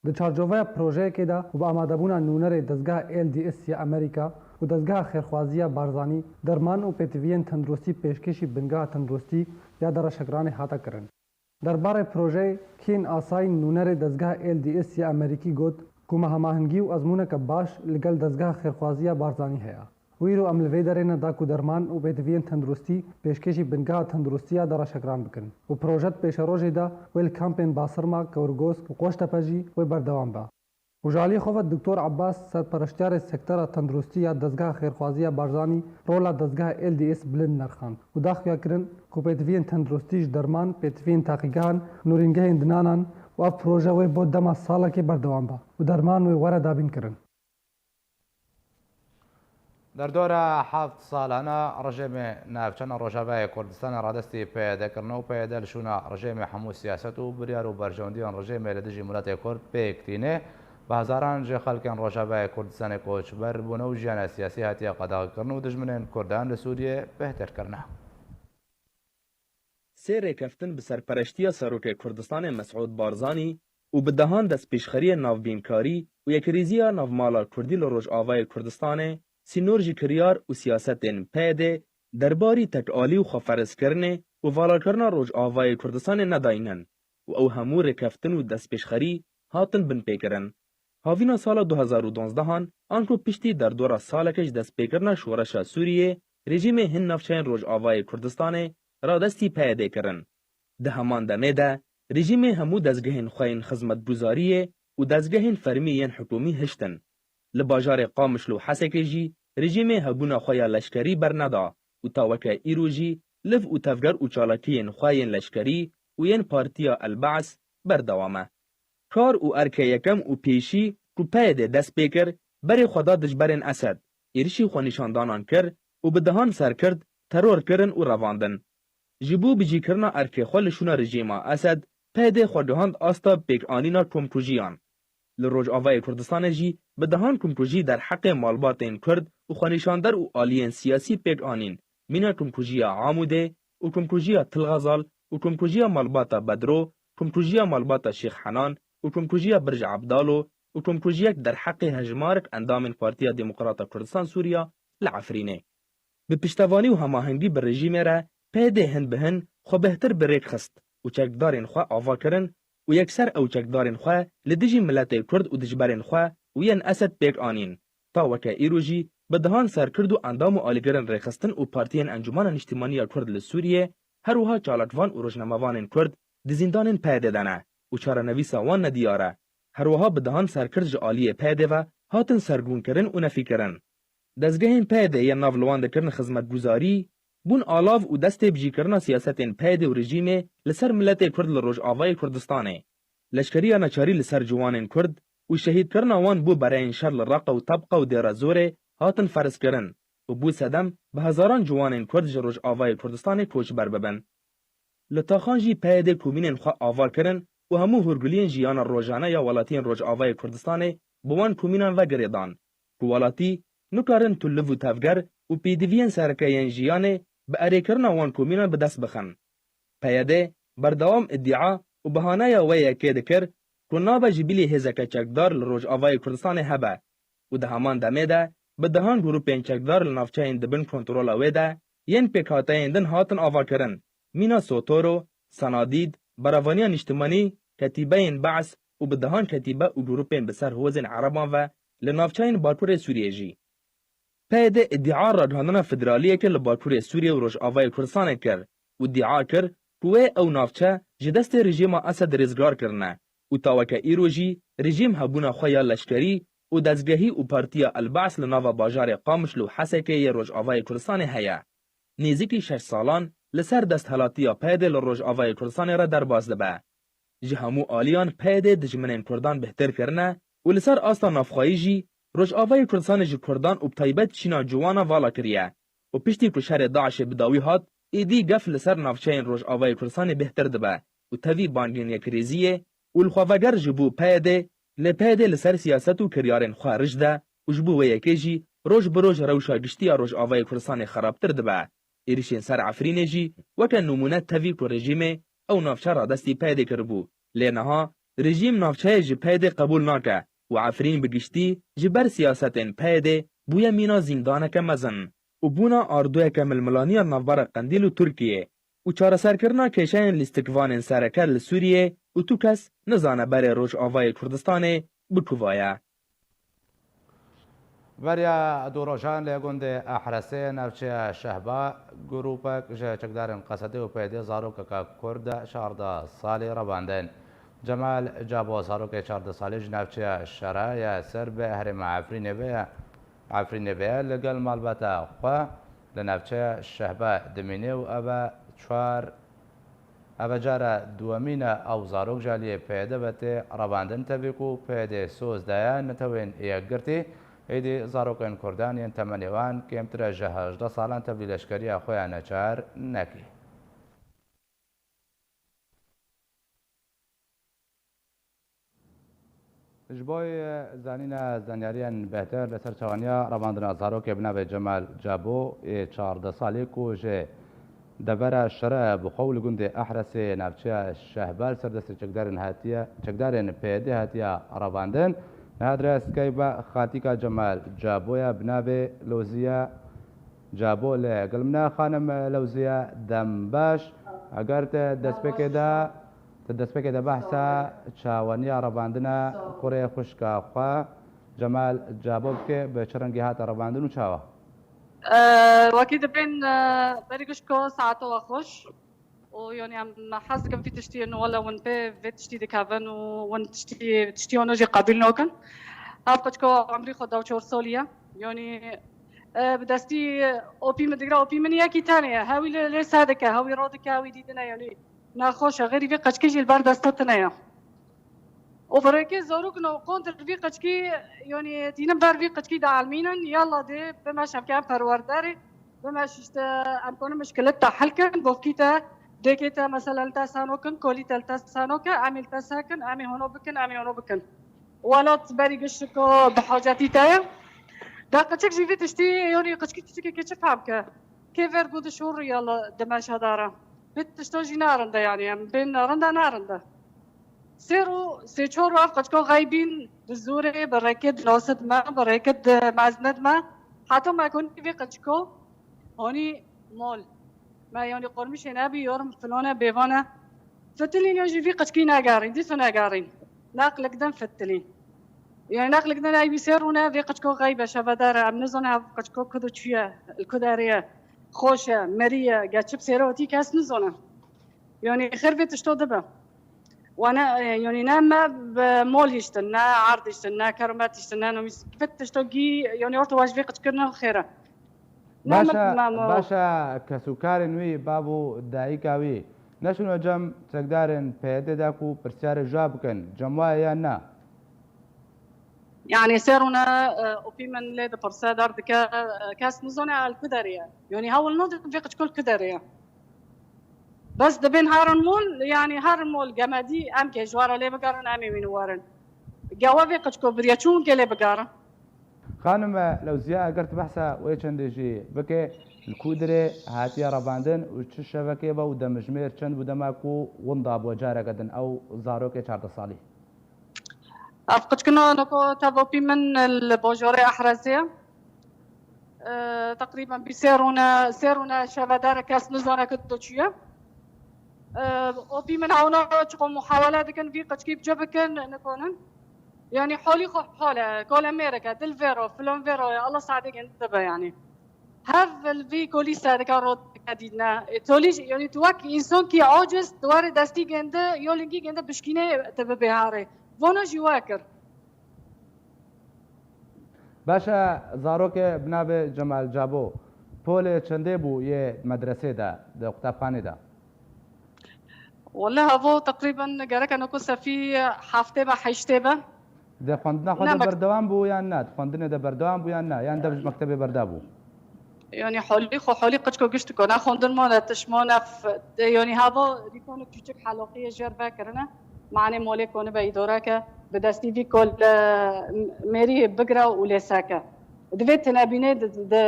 Di çarçoveya projeyekê de û bi amadebûna nûnerê Dezgeha L D S ya Amerîka û Dezgeha Xêrxwaziya Barzanî derman û pêtiviyên tenduristî pêşkêşî Bingeha Tenduristî ya Dereşekranê hate kirin. Derbarê projeyê Kîn Asay, nûnerê Dezgeha L D S ya Amerîkî got ku me hemahengî û ezmûneke baş li gel Dezgeha Xêrxwaziya Barzanî heye. Û îro em li vê derê ne da ku derman û pêdiviyên tenduristî pêşkêşî Bingeha Tenduristiya Dereşekran bikin û proje di pêşerojê de wê li kampên Basirma, Kewrgosk û Qoştepe jî wê berdewam be. Û ji aliyê xwe ve Doktor Abbas, serpereştiyarê sektera tenduristî ya Dezgeha Xêrxwaziya Barzanî, rola Dezgeha L D S bilind nirxand û da xuya kirin ku pêdiviyên tenduristî ji derman, pêtiviyên taqîgehan, nûrîngehên dinanan û ev proje wê bo dema salekê berdewam be û derman wê were dabîn kirin. Derdora heft salana rejîmê navçeya Rojavayê Kurdistanê radestî P Y D kirine û P Y D li şûna rejîmê hemû siyaset û biryar û berjewendiyên rejîmê li dijî miletê Kurd pêk tîne, bi hezaran ji xelkên Rojavayê Kurdistanê koçber bûne û jiyana siyasî hatiye qedexekirin û dijminên Kurdan li Sûriyê bêhtir kirine. Sê rêkeftin bi serpereştiya Serokê Kurdistanê Mesûd Barzanî û bi dehan destpêşxeriyên navbînkarî û yekrêziya navmala Kurdî li Rojavayê Kurdistanê, sînor ji kiryar û siyasetên P Y D derbarî tekalî û xweferzkirinê û valakirina Rojavayê Kurdistanê nedayînin û ew hemû rêkeftin û destpêşxerî hatin binpêkirin. Havîna sala du hezar û duwazdeh an, anku piştî derdora salekê ji destpêkirina şoreşa Sûriyê, rejîmê hin navçeyên Rojavayê Kurdistanê radestî P Y D kirin. Di heman demê de, rejîmê hemû dezgehên xwe yên xizmetguzariyê û dezgehên fermî yên hikûmî hiştin. Li bajarê Qamişlo û Hesekê jî rejîmê hebûna xwe ya leşkerî berneda û ta weke îro jî liv û tevger û çalakiyên xwe yên leşkerî û yên Partiya El Ba's berdewam e. Kar û erkê yekem û pêşî ku P Y D dest pê kir, berê xwe da dijberên Esed, êrişî xwenîşandanan kir û bi dehan serkird teror kirin û revandin. Ji bo bicîkirina erkê xwe li şûna rejîma Esed, P Y D xwe gihand asta pêkanîna komkujiyan. Li Rojavayê Kurdistanê jî bi dehan komkujî derheqê malbatên Kurd û xwenîşander û aliyên siyasî pêk anîn, mîna komkujiya Amûdê û komkujiya Til Xezal û komkujiya malbata Bedro, komkujiya malbata Şêx Henan û komkujiya Birj Ebdalo û komkujiyek derheqê hejmarek endamên Partiya Demokrata Kurdistan Sûriya li Efrînê. Bi piştevanî û hemahengî bi rejîmê re P Y D hin bi hin xwe bêhtir bi rêk xist û çekdarên xwe ava kirin û yekser ew çekdarên xwe li dijî miletê Kurd û dijberên xwe û yên Esed pêk anîn. Ta weke îro jî bi dehan serkird û endam û alîgirên rêxistin û partiyên Encûmena Niştîmanî ya Kurd li Sûriyê, her wiha çalakvan û rojnamevanên Kurd di zîndanên P Y D de ne û çarenivîsa wan nediyar e. Her wiha bi dehan serkird ji aliyê P Y D ve hatin sergûnkirin û nefîkirin. Dezgehên P Y D yên nav li wan dikirin xizmetguzarî, bûn alav û destê bicîkirina siyasetên P Y D û rejîmê li ser miletê Kurd li Rojavayê Kurdistanê. Leşkeriya neçarî li ser ciwanên Kurd û şehîdkirina wan bo bereyên şer li Reqa û Tebqa û Dêra Zorê hatin ferzkirin û bû sedem bi hezaran ciwanên Kurd ji Rojavayê Kurdistanê koçber bibin. Li taxan jî P Y D komînên xwe ava kirin û hemû hûrguliyên jiyana rojane ya welatiyên Rojavayê Kurdistanê bi wan komînan ve girêdan ku welatî nikarin tu liv û tevger û pêdiviyên sereke yên jiyanê bi erêkirina wan komînan bi dest bixin. P Y D berdewam îdia û bihaneya wê yekê dikir ku nabe ji bilî hêzeke çekdar li Rojavayê Kurdistanê hebe û di heman demê de bi dehan grûpên çekdar li navçeyên di bin kontrola wê de yên pêkhateyên din hatin avakirin, mîna Sotoro, Sanadîd, Berevaniya Nîştimanî, ketîbeyên Be's û bi dehan ketîbe û grûpên bi ser hozên Ereban ve li navçeyên Bakurê Sûriyê jî. P Y D îdia ragihandina federaliyeke li Bakurê Sûriyê û Rojavayê Kurdistanê kir û îdia kir ku wê ew navçe ji destê rejîma Esed rêzgar kirine û ta weke îro jî rejîm hebûna xwe ya leşkerî û dezgehî û partiya El-Be's li nava bajarê Qamişlo û Hesekê yê Rojavayê Kurdistanê heye. Nêzîkî şeş salan li ser desthilatiya P Y D li Rojavayê Kurdistanê re derbas dibe. Ji hemû aliyan P Y D dijminên Kurdan bêhtir kirine û li ser asta navxweyî jî Rojavayê Kurdistanê ji Kurdan û bi taybet çîna ciwana vala kiriye û piştî ku şerê DAIŞê bi dawî hat, êdî gef li ser navçeyên Rojavayê Kurdistanê bêhtir dibe û tevî bangên yekrêziyê û li xwe veger ji bo P Y D, lê P Y D li ser siyaset û kiryarên xwe rij de û ji bo wê yekê jî roj bi roj rewşa giştî ya Rojavayê Kurdistanê xerabtir dibe. Êrişên ser Efrînê jî weke nimûne tevî ku rejîmê ew navçe radestî P Y D kiribû. Lê niha rejîm navçeyê ji P Y D qebûl nake û Efrîn bi giştî ji ber siyasetên P Y D bûye mîna zîndaneke mezin û bûna ardoyeke milmilaniya navbera Qendîl û Tirkiyê û çareserkirina kêşeyên lîstikvanên sereke li Sûriyê û tu kes nizane berê Rojavayê Kurdistanê bi ku va ye. Beriya du rojan li gundê Ehresê navçeya Şehba grûpek ji çekdarên Qesedê û P Y D zarokeke Kurd çardeh salî revandin. Cemal Cabo zarokê çardeh salî ji navçeya Şere ya ser bi herêma Efrînê ve ye. Efrînê ve ye, li gel malbata xwe li navçeya Şehba dimîne û ev e çar Eve cara duwemîn e ew zarok ji aliyê P Y D ve tê revandin, tevî ku P Y D soz daye netewên yekgirtî, êdî zarokên Kurdan yên temenê wan kêmtir e ji hejdeh salan tevlî leşkeriya xwe ya neçar nekî. Ji bo zanîna zanyariyên bêhtir li ser çawaniya revandina zarokê bi navê Cemal Cabo ê çardeh salî ku ji devera Şere bi xwe û li gundê Ehresê navçeya Şehba li ser destê çekdarên hatiye, çekdarên P Y D hatiye revandin. Niha dirêskeyba xaltîka Cemal Cabo ya bi navê Loziya Cabo li gel min e. Xanim Lewziye, dem baş. Eger te destpêkê de, te destpêkê de behsa çawaniya revandina kurê xwişka xwe Cemal Cabo bike, bi çi rengî hate revandin û çawa? Ee, wekî dibên, e, berî gişko saeto we xweş. û, yanî, em hez dikin vî tiştî, yanî, wele win pê vê tiştî dikevin û win tiştî, tiştî wano jî qebîl nakin. Ev qeçko emrî xwe da çar salî ye. Yanî, e, bi destî opî min digre, opî min yekî tenê ye. Hewî lê, lê se dike, hewî ro dike, hewî dîtine, yanî, nexweş e. Xêrî vê qeçkê jî li ber desta tune ye. Û bi rêkê zarok no kontir vî qeçkî, yanî tînin ber vî qeçkî de elmînin, yalla dê bimeş em ke em perwerderê, bimeş işte em konin mişkilet te hel kin, bofkî te, dêkê te mesela li te sano kin, kolî te li te sano ke, em ê li te sekin, em ê hono bikin, em ê hono bikin. Welat berî giştiko bi hacetî te ye. Da qeçik jî vî tiştî, yanî qeçkî tiştikê ke çi fehm ke? Kê ver got şor yalla dimeşa dara. Vî tişto jî narinde yanî, em bên narinde, narinde. Sê ro, sê çor ro ev qeçko xeybîn bi zorê, bi rêkê di nasit me, bi rêkê di meznit me. Heta me konî vê qeçko honî mol. Me yanî qormişê nebî, yorum filane bêvane. Fitilîn ya jî vî qeçkî negerîn, dîso negerîn. Neqlik din fitilîn. Yanî neqlik din ey wî sê rûne vê qeçko xeybe şevedere. Em nizane ev qeçko kudo çûye, li ku derê ye. Xweş e, merî ye, geçip sêre hatî kes nizane. Yanî xêr vê tişto dibe. Wana, e, yanî ne me bi mol hiştin, ne erd hiştin, ne keromet hiştin, ne nomîs. Vê tişto gî, yanî orto vaj vê qeçkirine xêr e. Ne Baş me, e, me, me. Baş e, kesûkarên wî, bav û dayika wî, neşûne cem çekdarên P Y D de ku pirsyarê jû bikin, cem wa ye yan na? Yanî sê rûne, e, opî min lê dipirse, derdike, e, kes nizane li ku derê ye. Yanî hewl nadin vê qeçko li ku derê ye. Bes dibên herin mol, yanî herin mol gemedî, em kê ji we re lê bigerin, em ê wî werin. Gewe vê qeçko biriye, çûn kê lê bigerin. Xanim Lewziya, eger tu behsa wê çendê jî bike, li ku derê hatiye revandin û çi şevekê ve û demjimêr çend bû dema ku winda bû careke din ew zarokê çardeh salî? Ev qiçkina niko tevopî min li bajorê Ehrezê ye. E, teqrîben bî sê rûne, sê rûne şevedar e, kes nizane ku tu çi ye. E, opî min hewna çiqo muhawele dikin vî qiçkî bi cih bikin, nikonin. Yanî holî xwe hol e, kole mêrek e, dil vêro, filon vêro ye, Allah saetê gêndî dibe yanî. Hev li vî kolî sedika rot dike dîtine. E, tolî jî, yanî tu wek însankî aciz, tu were destî gêndi, yo lingî gêndi bişkînê te bibê harê. Vana jî we kir. Baş e, zarokê bi navê Cemal Cabo, polê çendê bû yê medresê de, di qutabxanê de? Wele hevo teqrîben gereke niko sefî heftê be, heştê be. Di xwendina xwe de berdewam bû yan na? Di xwendinê de berdewam bû yan na? Yan dev ji mektebê berda bû? Yanî holî xwe holî qiçko gişt diko. Ne xwendin mane, tişt mane, f-, de, yanî hava rîkonik çûçik heloqiyê jêr vekirine. Manê molê konibe îdoreke, bi destî vî kol, e, mêrî bigire û lê seke. Divê tinebînê di, di, di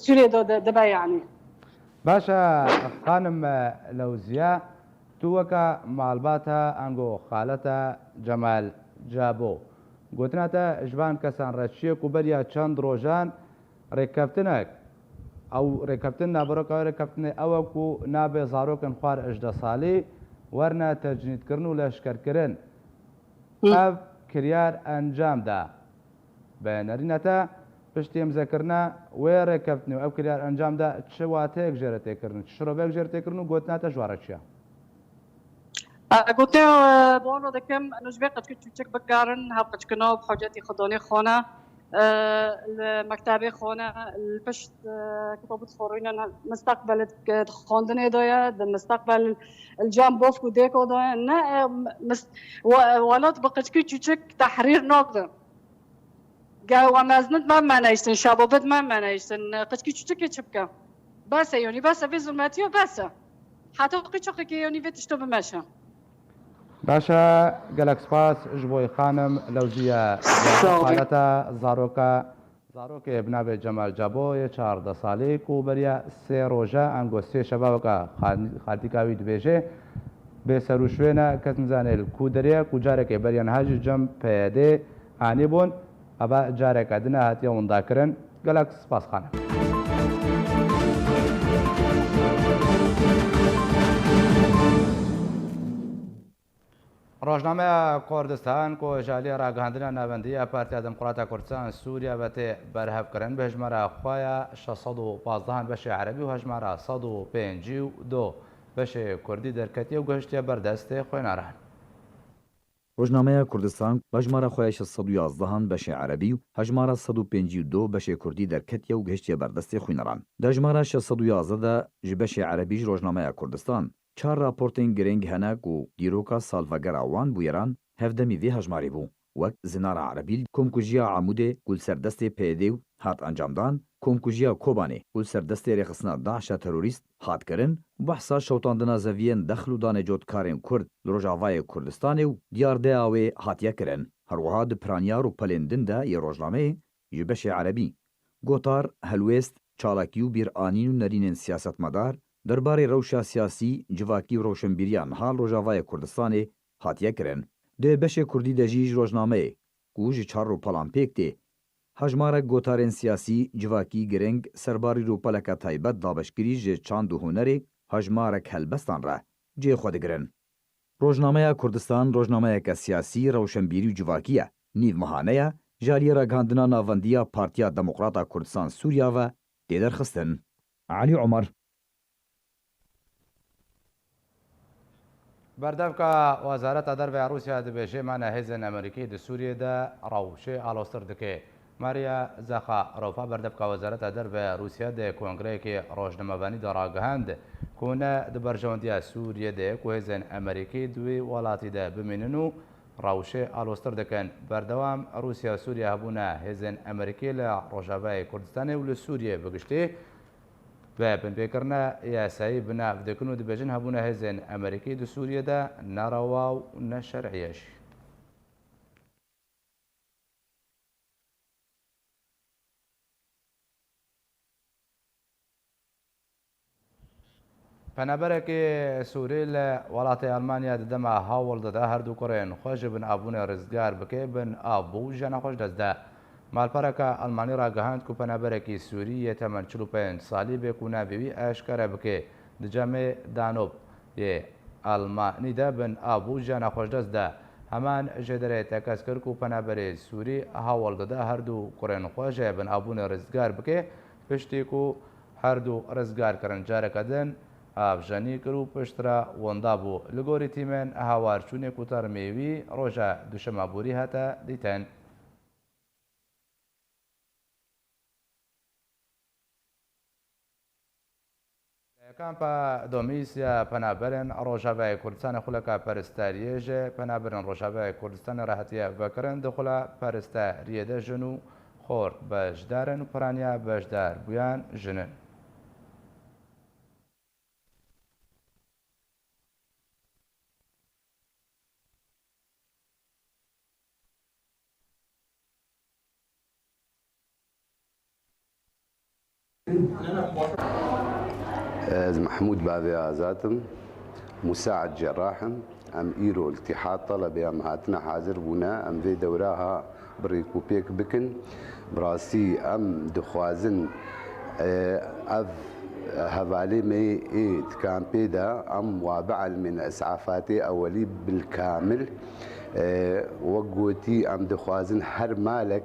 Sûriyê de, de, dibe yanî. Baş e, xanim, e, Lewziye, tu weke malbata ango xaleta Cemal Cabo, gotina te ji van kesan re çi ye ku beriya çend rojan rêkeftinek, ew rêkeftin, naveroka wê rêkeftinê ew e ku nabê zarokên xwar hejdeh salî werine tecnîdkirin û leşkerkirin. Ev kiryar encam da. Bi nerîna te, piştî îmzekirina wê rêkeftinê û ev kiryar encam da, çi wateyek jê re tê kirin, çi şiroveyek jê re tê kirin û gotina te ji wan re çi ye? E, gote, e, bi wan re dikim, eno ji vê qiçkî çûçik bikarin, hev qiçkino bi hocetî xidonê xone, e, li mektebê xone, li pişt, e, kitabû dixorînin, misteqbel di xwendinê de ye, di misteqbel li cem bofk û dêko de ye. Ne, e, mis-, we-, welat bi qiçkî çûçik tehrîr nabe. Gel we meznit me meneyştin, şebabit me meneyştin. Qiçkî çûçikê çi bike? Bes e, yanî bes e, vê zulmetiya bes e. Heta qîçoqekê yanî vê tişto bimeşe. Baş e, gelek spas ji bo xanim Lewziye. Sağ olun. Xaleta zaroka, zarokê bi navê Cemal Cabo yê çardeh salî ku beriya sê roja ango sê şeva weke xal-, xaltîka wî dibêje, bê ser û şwêne, kes nizane li ku derê ye, ku carekê beriya niha jî cem P Y D anîbûn. Eva careke din e hatiye windakirin. Gelek spas xanim. Rojnameya Kurdistan ku ji aliyê ragihandina navendî ya Partiya Demokrata Kurdistan Sûriye ve tê berhevkirin, bi hejmara xwe ya şeş sed û pazdeh beşê erebî û hejmara sed û pêncî û du beşê kurdî derketiye û gihiştiye ber destê xwênaran. Rojnameya Kurdistan, bi hejmara xwe ya şeş sed û yazdeh beşê erebî û hejmara sed û pêncî û du beşê kurdî derketiye û gihiştiye ber destê xwîneran. Di hejmara şeş sed û yazdeh de ji beşê erebî ji Rojnameya Kurdistan, çar raportên girîng hene ku dîroka salvegera wan bûyeran hevdemî vê hejmarê bû. Wek Zinara Erebî, komkujiya Amûdê ku li ser destê P Y D û hat encamdan, komkujiya Kobanê ku li ser destê rêxistina DAIŞa terorîst hat kirin, behsa şewitandina zeviyên dexl û danê cotkarên Kurd li Rojavayê Kurdistanê û diyardeya wê hatiye kirin. Her wiha di piraniya rûpelên din de yê rojnameyê ji beşê erebî, gotar, helwêst, çalakî û bîranîn û nerînên siyasetmedar derbarê rewşa siyasî, civakî û rewşenbîriya niha li Rojavayê Kurdistanê hatiye kirin. Di beşê kurdî de jî ji rojnameyê ku ji çar rûpelan pêk tê, hejmarek gotarên siyasî, civakî girîng serbarî rûpeleke taybet dabeşkirî ji çand û hunerê, hejmarek helbestan re cihê xwe digirin. Rojnameya Kurdistan rojnameyeke siyasî, rewşenbîrî û civakî ye. Nîv mehane ye, ji aliyê ragihandina navendî ya Partiya Demokrata Kurdistan Sûriya ve tê derxistin. Elî Omer. Berdevka Wezareta Derve ya Rûsya dibêje, mane hêzên Amerîkî di Sûriyê de rewşê aloztir dike. Maria Zakharova, berdevka Wezareta Derve ya Rûsya di kongreyekê rojnamevanî de ragihand ku ne di berjewendiya Sûriyê de ye ku hêzên Amerîkî di wî welatî de bimînin û rewşê aloztir dikin. Berdewam, Rûsya û Sûriye hebûna hêzên Amerîkî li Rojavayê Kurdistanê û li Sûriyê bi giştî bi binpêkirina yasayî bi nav dikin û dibêjin hebûna hêzên Amerîkî di Sûriyê de nerewa û neşer'î ye jî. Penaberekî Sûrî li welatê Almanya di dema hawil dide her du kurên xwe ji binavbûnê rizgar bike, binav bû û jiyana xwe ji dest de. Malpereke Almanî ragihand ku penaberekî Sûrî yê temen çil û pênc salî bê ku navê wî eşkere bike, di cemê Danûb yê Almanî de binav bû jiyana xwe ji dest de. Heman jêderê tekez kir ku penaberê Sûrî hawil dide her du kurên xwe ji binavbûnê rizgar bike, piştî ku her du rizgar kirin. Careke din av jenî kir û piştre winda bû. Li gorî tîmên hawarçûnê ku termê wî roja duşema borî hate dîtin. Li kampa Domîs ya penaberên Rojavayê Kurdistanê xuleka peristariyê ji penaberên Rojavayê Kurdistanê re hatiye vekirin. Di xula peristariyê de jin û xort beşdar in û piraniya beşdarbûyan jin in. Ez Mehmûd Bavê Azad im, musaid cerrah im. Em îro li Îtîhad Telebê em hatine hazir bûne, em vê dewra ha bi rêk û pêk bikin. Bi rastî em dixwazin, e, ev hevalê me yê di kampê de em wa bielmên îs'afatê ewelî bilkamil, e, wek gotî em dixwazin her malek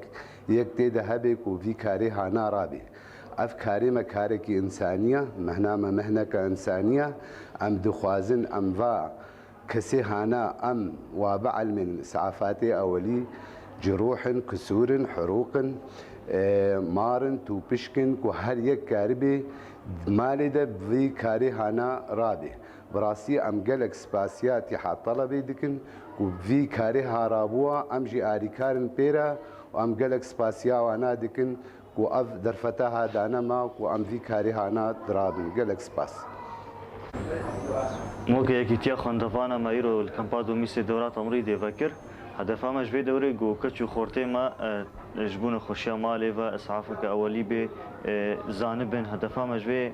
yek tê de hebe ku vî karê hana rabe. Ev karê me karekî însanî ye, mehna me mehneke însanî ye. Em dixwazin em va kesê hana em wa bielmên îs'afatê ewelî, cirûh in, kisûr in, hirûq in, e, mar in, tûpişk in ku her yek karibe di malê de bi vî karê hana rabe. Bi rastî em gelek spasiya Îtîhad Telebê dikin ku vî karê ha rabûwa, em jî alîkar in pê re û em gelek spasiya wana dikin ku ev derfeta ha dane ma ku em vî karê hana dirabin. Gelek spas. Moke Yekîtiya Xwendevana me îro li Kampa Domîsê dewra temrîdê vekir. Hedefa me ji vê dewrê ku keç û xortê me, e, ji bo nexweşiya malê ve îs'afeke ewelî bê, e, zanibin. Hedefa me ji vê,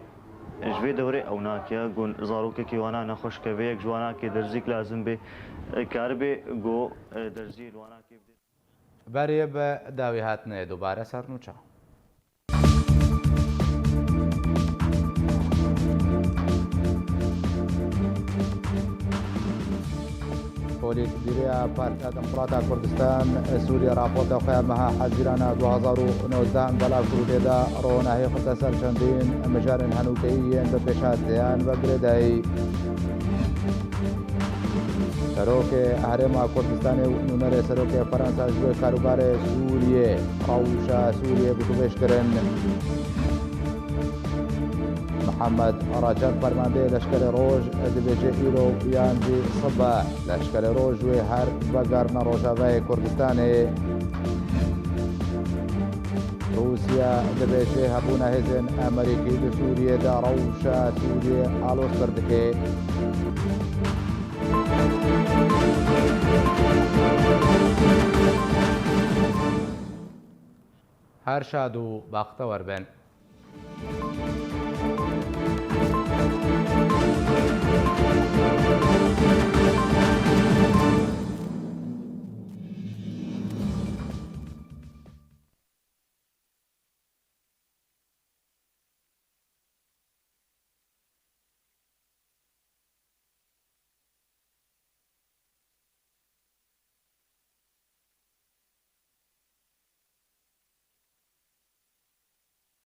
ji vê dewrê ew nake ku zarokekî wana nexweş keve, yek ji wanakê derzîk lazim bê, e, karibê ku, e, derziyê li wanakê bidê. Berê bi dawî hatinê dubare ser nûça. Polîtbîroya Partiya Demokrata Kurdistan Sûriye raporta xwe ya meha Hezîrana du hazar û nozdeh belav kir û tê de ronahî xiste ser çendîn mijarên henûkeyî yên bi pêşhatiyan ve girêdayî. Serokê Herêma Kurdistanê û nûnerê Serokê Fransa ji bo karûbarê Sûriyê, rewşa Sûriyê bikuvêj kirin. Mihemed Recep, fermandeyê Leşkerê Roj, dibêje îro yan jî sibe Leşkerê Roj wê her vegerine Rojavayê Kurdistanê. Rûsya dibêje hebûna hêzên Amerîkî di Sûriyê de rewşa Sûriyê aloztir dike. Her şad û bextewer bin.